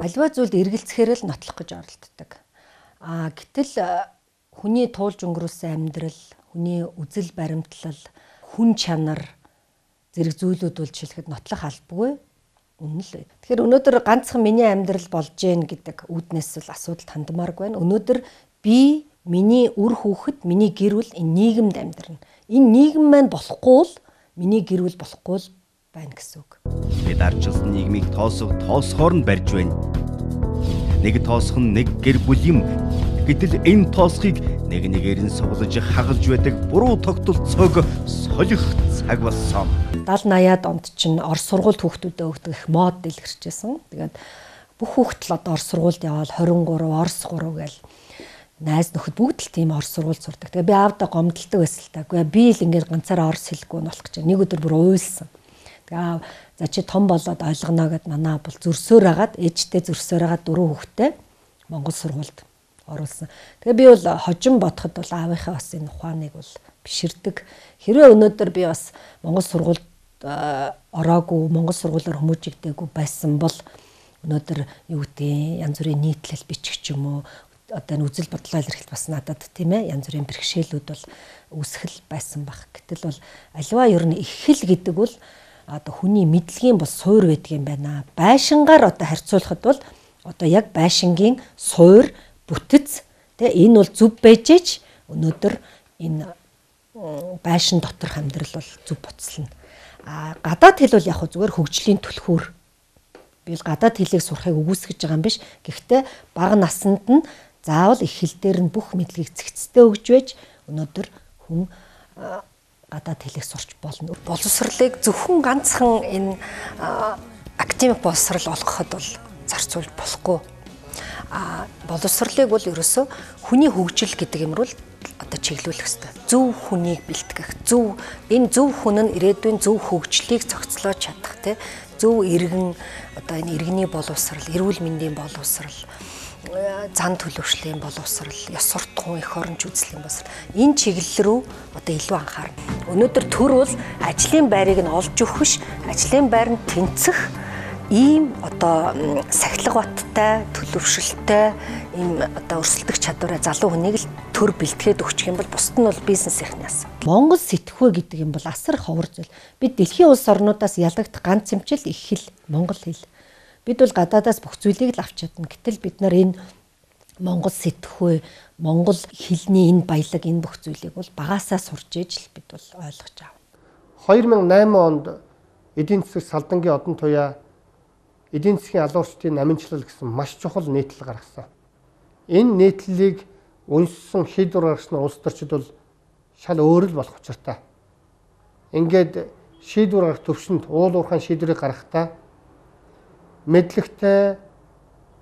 Альва зүйлд эргэлзэхээр л нотлох гэж оролддог. А гэтэл хүний туулж өнгөрүүлсэн амьдрал, хүний үзэл баримтлал, хүн чанар зэрэг зүйлүүд бол жишээлхэд нотлох албагүй үнэн л байд. Тэгэхээр өнөөдөр ганцхан миний амьдрал болж гэн гэдэг үүднээс бол асуудал хандмааргүй байна. Өнөөдөр би, миний үр хүүхэд, миний гэр бүл энэ нийгэмд амьдрна. Энэ нийгэм маань болохгүй л миний гэр бүл болохгүй л байна гэсэн үг. Бид ардчилсан нийгмийг тоосгоор нь барьж байна. Нэг тоосох нь нэг гэр бүл юм. Гэтэл энэ тоосхийг нэг нэгээр нь суглаж хагалж байдаг буруу тогтолцоог солих цаг болсон. 70 80-аад онд чинь Орос сургуульд хүүхдүүдэд өгдөг их мод дэлгэрчээсэн. Тэгээд бүх хүүхд л одоо Орос сургуульд яваал 23, Орос 3 гээл найз нөхөд бүгд л тийм Орос сургуульд сурдаг. Тэгээ би аавдаа гомдолдог байсан л та. Үгүй би л ингээд ганцаараа орос хэлгүй болох гэж. Нэг өдөр бүр уйлсан. Тэгээ аав за чи том болоод ойлгоно гэд манай бол зөрсөөр агаад ээжтэй зөрсөөр агаад дөрөв хүүхэдтэй Монгол сургуульд оруулсан. Тэгээ би бол хожим бодоход бол аавынхаа бас энэ ухааныг бол биширдэг. Хэрвээ өнөөдөр би бас Монгол сургуульд ороогүй, Монгол сургуулиар хүмүүжигдээгүй байсан бол өнөөдөр юу гэдэг янз бүрийн нийтлэл бичих ч юм уу, одоо энэ үзэл бодлоо илэрхийлэх бас надад тийм янз бүрийн бэрхшээлүүд бол үүсгэл байсан баг. Гэтэл бол альва ер нь их хэл гэдэг бол одоо хүний мэдлэгийн бол суур байдаг юм байна. Байшингаар одоо харьцуулахад бол одоо яг байшингийн суур бүтэц тэ энэ бол зөв байж ээж өнөөдөр энэ байшин доторх амьдрал бол зөв буцална. А гадаад хэл бол яг хөө зүгээр хөгжлийн түлхүүр. Би бол гадаад хэлийг сурахыг үгүйсгэж байгаа юм биш. Гэхдээ бага наснд нь заавал их хэл дээр нь бүх мэдлэгийг цэгцтэй өгж байж өнөөдөр хүн гадаад хэлийг сурч болно. Боловсролыг зөвхөн ганцхан энэ академик боловсрол олгоход бол зарцуулж болохгүй. А боловсролыг бол ерөөсөө хүний хөгжил гэдэг юм руу одоо чиглүүлэх ёстой. Зөв хүнийг бэлтгэх, зөв энэ зөв хүн нь ирээдүйн зөв хөгжлийг зохицлоож чадах те зөв иргэн одоо энэ иргэний боловсрал, эрүүл мэндийн боловсрал, зан төлөвшлийн боловсрал, ёс суртахуун, эх оронч үзлийн боловсрал энэ чиглэл рүү одоо илүү анхаарна. Өнөөдөр төр бол ажлын байрыг нь олж өгөх биш, ажлын байранд тэнцэх ийм одоо сахилга баттай, төлөвшөлттэй, ийм одоо өрсөлдөх чадвараа залуу хүнийг л төр бэлтгээд өгчих юм бол бусд нь бол бизнес эрхний асуудал. Монгол сэтгхүү гэдэг юм бол асар ховор зүйл. Бид дэлхийн улс орнуудаас ялагдах ганц юмчил их хэл, монгол хэл. Бид бол гадаадаас бүх зүйлийг л авч чадна. Гэтэл бид нар энэ монгол сэтгхүү, монгол хэлний энэ баялаг, энэ бүх зүйлийг бол багасаа сурч ээж л бид бол ойлгож аав. 2008 онд эдийн засаг салдангийн одон туяа эдийн засгийн алуурчдын намынчлал гэсэн маш чухал нийтлэл гаргасан. Энэ нийтлэлийг уншсан шийдвэр гаргасан улс төрчид бол шал өөр л болох учиртай. Ингээд шийдвэр гаргах төвшөнд уул уурхайн шийдвэрийг гаргахдаа мэдлэгтэй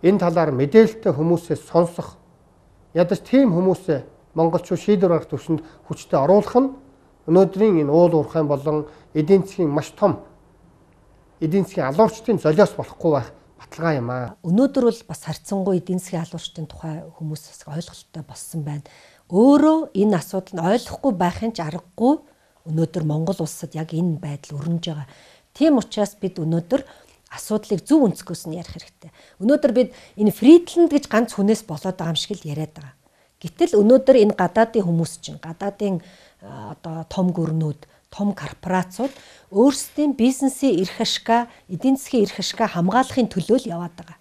энэ талаар мэдээлэлтэй хүмүүсээс сонсох, ядаж тийм хүмүүсээ монголчууд шийдвэр гаргах төвшөнд хүчтэй оруулах нь өнөөдрийн энэ уул уурхайн болон эдийн засгийн маш том эдийн засгийн алуурчдын золиос болохгүй байх баталгаа юм аа. Өнөөдөр бол бас харьцангуй эдийн засгийн алуурчдын тухай хүмүүс бас ойлголттой болсон байна. Өөрөө энэ асуудал нь ойлгохгүй байхын ч аргагүй өнөөдөр Монгол улсад яг энэ байдал өрнөж байгаа. Тийм учраас бид өнөөдөр асуудлыг зөв өнцгөөс нь ярих хэрэгтэй. Өнөөдөр бид энэ Фридланд гэж ганц хүнээс болоод байгаа юм шиг л яриад байгаа. Гэтэл өнөөдөр энэ гадаадын хүмүүс чинь, гадаадын одоо том гүрнүүд, том корпорациуд өөрсдийн бизнесийн эрх ашгаа, эдийн засгийн эрх ашгаа хамгаалахын төлөө л яваад байгаа.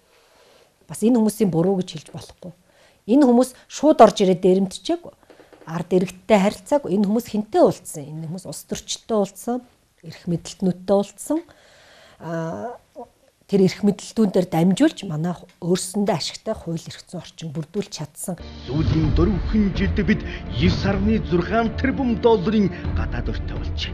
Бас энэ хүмүүсийн буруу гэж хэлж болохгүй. Энэ хүмүүс шууд орж ирээд дээрэмтчихээгүй. Ард иргэдтэй харилцаагүй. Энэ хүмүүс хинтээ уулзсан. Энэ хүмүүс улс төрчдтэй уулзсан, эрх мэдэлтнүүдтэй уулзсан. Тэр эрх мэдэлтүүн дээр дамжуулж манай өөрсөндөө ашигтай хууль эрх зүйн орчин бүрдүүлж чадсан. Сүүлийн 4 жилд бид 9.6 тэрбум долларын гадаад өртөө болжээ.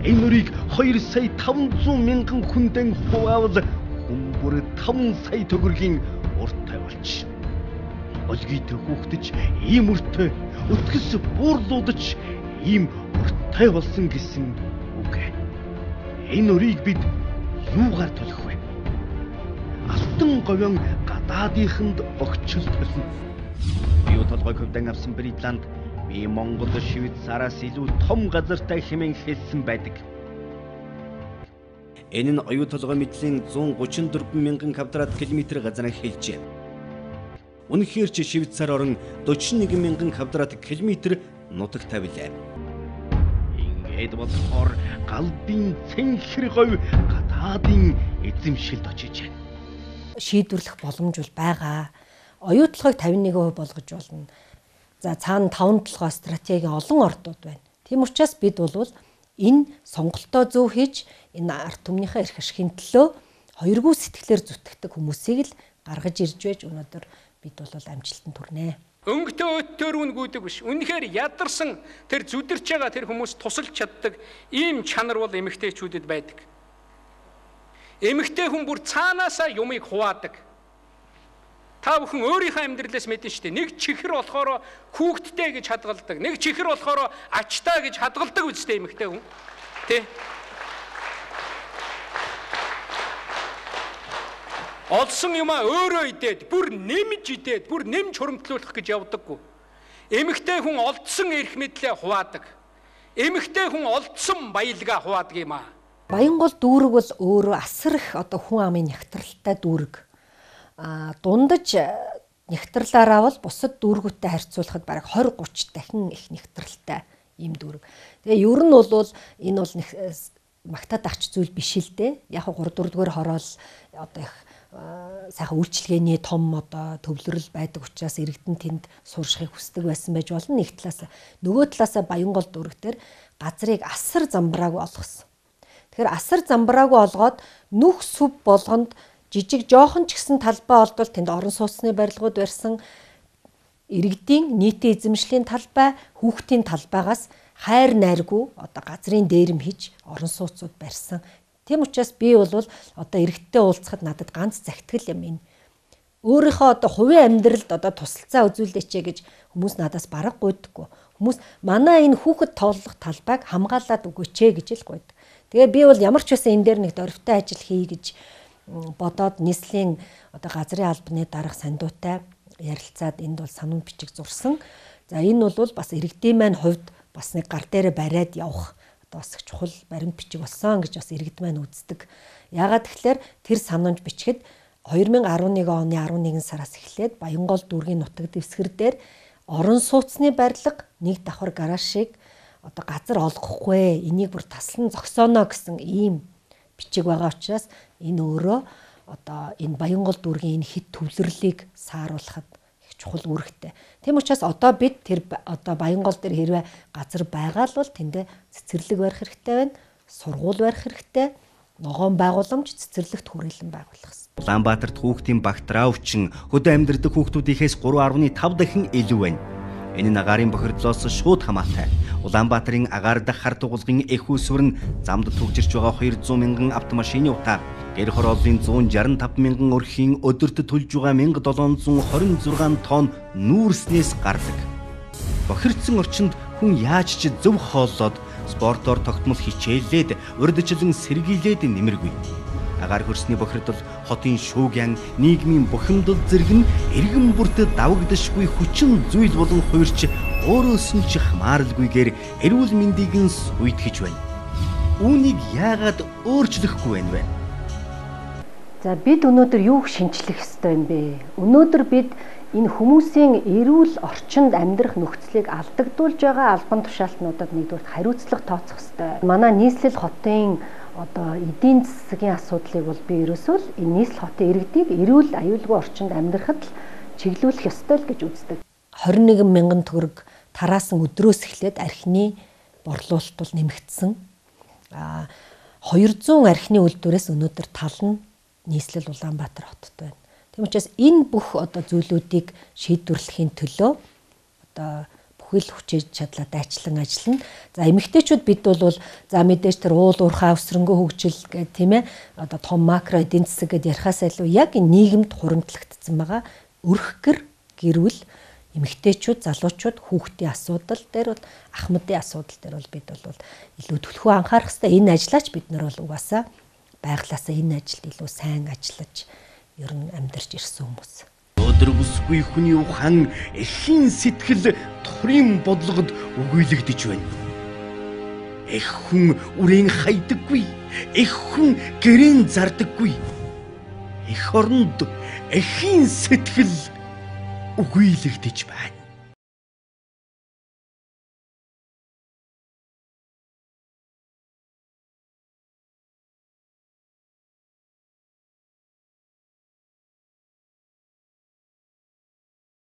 Энэ өрийг 2 сая 500 мянган хүндэн хуваавал хүн бүр 5 сая төгрөгийн өртөө болж. Олгийтэй хүүхдэж ийм өртөө, өтгөс буурлуудаж ийм өртөө болсон гэсэн үг. Энэ өрийг бид юугаар төлөх вэ? Алтан говьон гадаадынханд огчл төлнө. Бие толгой хөвдөн авсан Бритланд би Монгол Швейцараас илүү том газартай хэмээн хэлсэн байдаг. Энэ нь оюу толгой мэдлийн 134 мянган квадрат километр газрыг хэлжээ. Үнэхээр ч Швейцар орон 41 мянган квадрат километр нутагтай билээ. Ингээд болохоор галбын цэнхэр говь гадаадын эзэмшилд очиж байна. Шийдвэрлэх боломж бол байгаа. Оюу толгойг 51% болгож болно. За цаана 5 толгой стратегийн олон ордууд байна. Тийм учраас бид бол энэ сонголтоо зөв хийж энэ ард түмнийхээ эрх ашигын төлөө хоёргүй сэтгэлээр зүтгэдэг хүмүүсийг л гаргаж ирж байж өнөөдөр бид бол амжилтанд хүрнэ. Өнгөтэй өттөөр үн гүйдэг биш. Үнэхээр ядарсан тэр зүдэрч байгаа тэр хүмүүс тусалж чаддаг ийм чанар бол эмэгтэйчүүдэд байдаг. Эмэгтэй хүн бүр цаанаасаа юмыг хуваадаг. Та бүхэн өөрийнхөө амьдралаас мэднэ шүү дээ. Нэг чихэр болохоор хүүхэдтэй гэж хадгалдаг. Нэг чихэр болохоор ачтай гэж хадгалдаг үстэй эмэгтэй хүн. Тэ? Олсон юмаа өөрөө идээд, бүр нэмж идээд, бүр нэмж хуримтлуулах гэж явдаггүй. Эмэгтэй хүн олдсон эрх мэдлээ хуваадаг. Эмэгтэй хүн олдсон баялгаа хуваадаг юм аа. Баянгол дүүрэг бол өөрөө асар их одоо хүн амын нягтралтай дүүрэг. Дундаж нягтралаараа бол бусад дүүргүүдтэй харьцуулахад бараг 20 30 дахин их нягтралтай ийм дүүрэг. Тэгээ ер нь бол энэ бол магтаад авч зүйл биш л дээ. Яг 3 4 дугаар хороол одоо их сайхан үйлчилгээний том одоо төвлөрөл байдаг учраас иргэдэн тэнд сууршихыг хүсдэг байсан байж болно. Нэг талаас нөгөө талаасаа Баянгол дүүрэг дээр газрыг асар замбраагүй олгосон. Тэгэхээр асар замбраагүй олгоод нүх сүв болгонд жижиг жоохон ч гэсэн талбай олдвол тэнд орон сууцны барилгууд барьсан, иргэдийн нийтийн эзэмшлийн талбай, хүүхдийн талбайгаас хайр найргүй одоо газрын дээрэм хийж орон сууцуд барьсан. Тийм учраас би бол одоо иргэдтэй уулзахад надад ганц захидгал юм энэ. Өөрийнхөө одоо хувийн амьдралд одоо тусалцаа үзүүлээч гэж хүмүүс надаас бараг гуйдаггүй. Хүмүүс манай энэ хүүхэд тоглох талбайг хамгаалаад өгөөч гэж л гуйдаг. Тэгээ би бол ямар ч байсан энэ дээр нэг дөрвтэй ажил хий гэж бодоод нийслэлийн одоо газрын албаны дарга сандуутай ярилцаад энд бол сануун бичиг зурсан. За энэ бол бас иргэдийн маань хувьд бас нэг гар дээрээ бариад явах одоо бас их чухал баримт бичиг болсон гэж бас иргэд маань үздэг. Яагаад тэгэхээр тэр сануунж бичгэд 2011 оны 11 сараас эхлээд Баянгол дүүргийн нутаг дэвсгэр дээр орон сууцны барилга нэг давхар гаражийг одоо газар олгохгүй, энийг бүр таслан зогсооно гэсэн ийм бичиг байгаа учраас энэ өөрөө одоо энэ Баянгол дүүргийн энэ хит төвлөрлийг сааруулахад их чухал үүрэгтэй. Тийм учраас одоо бид тэр одоо Баянгол дээр хэрвээ газар байгаа л бол тэндээ цэцэрлэг барих хэрэгтэй байна, сургууль барих хэрэгтэй, ногоон байгууламж, цэцэрлэгт хүрээлэн байгуулах хэрэгтэй. Улаанбаатарт хүүхдийн багтраа өвчин хөдөө амьдардаг хүүхдүүдийнхээс 3.5 дахин илүү байна. Энэ нь агаарын бохирдлоос шууд хамаатай. Улаанбаатарын агаар дах хар тугуулгын эх үүсвэр нь замд түгжирч байгаа 200 мянган автомашины утаа, гэр хорооллын 165 мянган өрхийн өдөрт төлж байгаа 1726 тонн нүүрснээс гардаг. Бохирдсон орчинд хүн яаж ч зөв хооллоод спортоор тогтмол хичээллээд урьдчилан сэргийлээд нэмэргүй. Агаар хөрсний бохирдол, хотын шүүгян, нийгмийн бухимдал зэрэг нь эргэн бүрт давагдашгүй хүчин зүйл болон хувирч өөрөөс нь ч хамааралгүйгээр эрүүл мэндийг нь сүйтгэж байна. Үүнийг яагаад өөрчлөхгүй байна вэ? За бид өнөөдөр юу шинчлэх ёстой юм бэ? Өнөөдөр бид энэ хүмүүсийн эрүүл орчинд амьдрах нөхцөлийг алдагдуулж байгаа албан тушаалтнуудад нэгдүгээр хариуцлага тооцох ёстой. Манай нийслэл хотын одоо эдийн засгийн асуудлыг бол би ерөөсөө л энэ нийслэл хотын иргэдийг эрүүл аюулгүй орчинд амьдрахад л чиглүүлэх ёстой л гэж үздэг. 21 мянган төгрөг тараасан өдрөөс эхлээд архины борлуулалт бол нэмэгдсэн. 200 архины үйлдвэрээс өнөөдөр тал нь нийслэл Улаанбаатар хотод байна. Тийм учраас энэ бүх одоо зүйлүүдийг шийдвэрлэхийн төлөө одоо бүхэл хүчээж чадлаа дайчлан ажиллана. За эмэгтэйчүүд бид бол за мэдээж тэр уул уурхай өсрөнгөө хөгжил гэх тийм одоо том макро эдийн засаг гэдээ ярихаас илүү яг энэ нийгэмд хуримтлагдсан байгаа өрх гэр гэрүүл эмэгтэйчүүд, залуучууд хүүхдийн асуудал дээр бол ахмадын асуудал дээр бол бид бол илүү түлхүү анхаарах хэрэгтэй. Энэ ажлаач бид нар бол угаасаа байглаасаа энэ ажилд илүү сайн ажиллаж ер нь амьдарч ирсэн хүмүүс. Өдөр бүсгүй хүний ухаан эхийн сэтгэл төрийн бодлогод өгөөлөгдөж байна. Эх хүн үрээн хайдаггүй. Эх хүн гэрэн зардаггүй. Эх оронд эхийн сэтгэл үгүйлэгдэж байна.